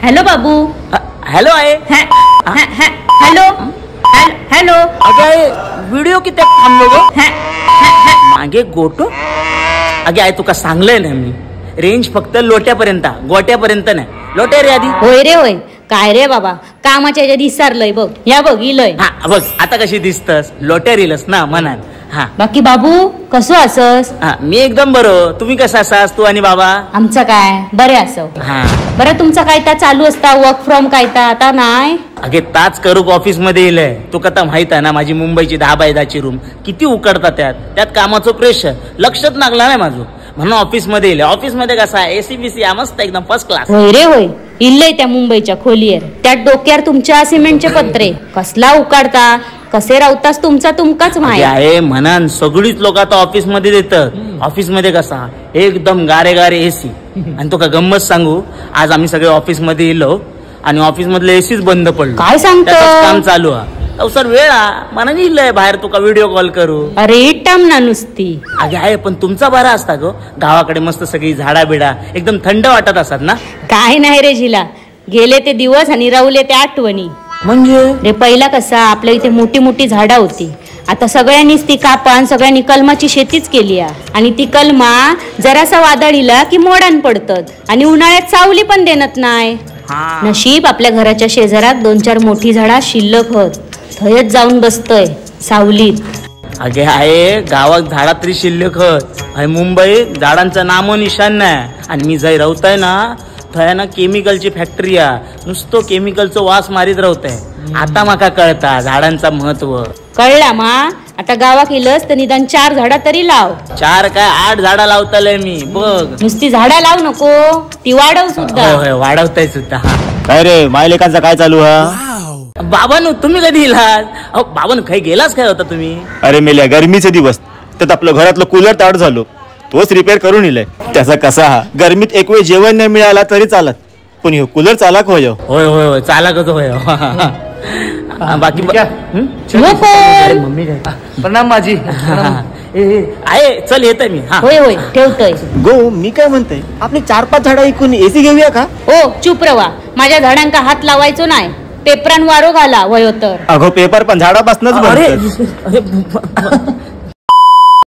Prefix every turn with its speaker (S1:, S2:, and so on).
S1: Hello बाबू.
S2: Hello आहे.
S1: Hello hello.
S2: अगे व्हिडिओ किती थांबलो ग मागे गोटो. अगे आहे तुका सांगलंय ना मी, रेंज फक्त लोट्यापर्यंत, गोट्यापर्यंत नाही. लोट्या रे आधी.
S1: होय रे होय. काय रे बाबा कामाच्या ह्याच्यात विसरलंय बघ. या बघ इलय.
S2: हा बघ आता कशी दिसतस, लोट्या रिलस ना म्हणाल. हा
S1: बाकी बाबू कसं असस?
S2: मी एकदम बरं. तुम्ही कसं असास तू आणि बाबा?
S1: आमचं काय बरे असो.
S2: हा
S1: बरं तुमचं काय ता चालू असता वर्क फ्रॉम काय ता आता नाही?
S2: अगे ताच करूक ऑफिस मध्ये येलय. तुका तर माहित आहे ना माझी मुंबईची 10 बाय 10ची रूम किती उकडता, त्यात त्यात कामाचं प्रेशर लक्षात लागला नाही माझं, म्हणून ऑफिस मध्ये येईल. ऑफिस मध्ये कसा एसी बीसी मस्त एकदम फर्स्ट क्लास.
S1: होय रे होय. इल्लय त्या मुंबईच्या खोलीवर, त्यात डोक्यावर तुमच्या सिमेंटचे पत्रे, कसला उकाडता कसे रावतास तुमचा तुमकाच माहिती
S2: आहे. म्हणान सगळीच लोक आता ऑफिस मध्ये देतात. ऑफिस मध्ये कसा एकदम गारे गारे एसी. आणि तुका गंमत सांगू, आज आम्ही सगळे ऑफिस मध्ये येलो आणि ऑफिस मधले एसीच बंद पडलो.
S1: काय सांगतो?
S2: काम चालू आहे सर वेळा मनाने इल्लय बाहेर तुका व्हिडिओ कॉल करू.
S1: अरे टम ना नुसती.
S2: अगे आहे पण तुमचा बरा असता ग, गावाकडे मस्त सगळी झाडा बिडा एकदम थंड वाटत असतात ना.
S1: काय नाही रे झिला, गेले ते दिवस आणि राहुले ते आठवणी.
S2: म्हणजे
S1: रे पहिला कसा आपल्या इथे मोठी मोठी झाडा होती, आता सगळ्यांनीच ती कापान सगळ्यांनी कलमाची शेतीच केली आहे. आणि ती कलमा जरासा वादळीला की मोडान पडतात आणि उन्हाळ्यात सावली पण देणत नाही. नशीब आपल्या घराच्या शेजारात 2-4 मोठी झाडा शिल्लक होत, थयच जाऊन बसतय सावलीत.
S2: अगे आहे गावात झाडा तरी शिल्लक होत, मुंबईत झाडांचं नामो निशाण नाही. आणि मी जय राहतोय ना थंय ना केमिकलची फॅक्टरी आहे, नुसतं केमिकलचं वास मारीत राहतय. आता माका कळता झाडांचा महत्व
S1: कळला मा. आता गावात गेलंस तर निदान 4 झाडा तरी लाव.
S2: 4 काय 8 झाडा लावतलय मी बघ.
S1: नुसती झाडा लावू नको, ती वाढव सुद्धा.
S2: वाढवताय सुद्धा.
S3: काय रे मायलेकांचा काय चालू हा?
S2: बाबानू तुम्ही कधी इलात? अहो बाबानू काही गेलाच काय होता तुम्ही?
S3: अरे मेल्या गरमीचे दिवस, त्यात आपलं घरातलं कूलर ताट झालो, तोच रिपेअर करून इलय. त्याचा कसा हा गरमीत एक वेळ जेवण नाही मिळाला तरी चालत, पण ह्यो कूलर चालाक होय.
S2: होय होय होय चालाकच होय. बाकी मम्मी
S4: प्रणाम माझी
S2: आहे. चल येतोय मी.
S1: होय होय ठेवतोय
S3: गो. मी काय म्हणतोय आपले 4-5 झाडा ऐकून एसी घेऊया का?
S1: ओ चुप रवा, माझ्या झाडांका हात लावायचो नाही, पेपरान वारो घाला वयो तर.
S3: अगो पेपर पण झाडापासूनच.
S2: अरे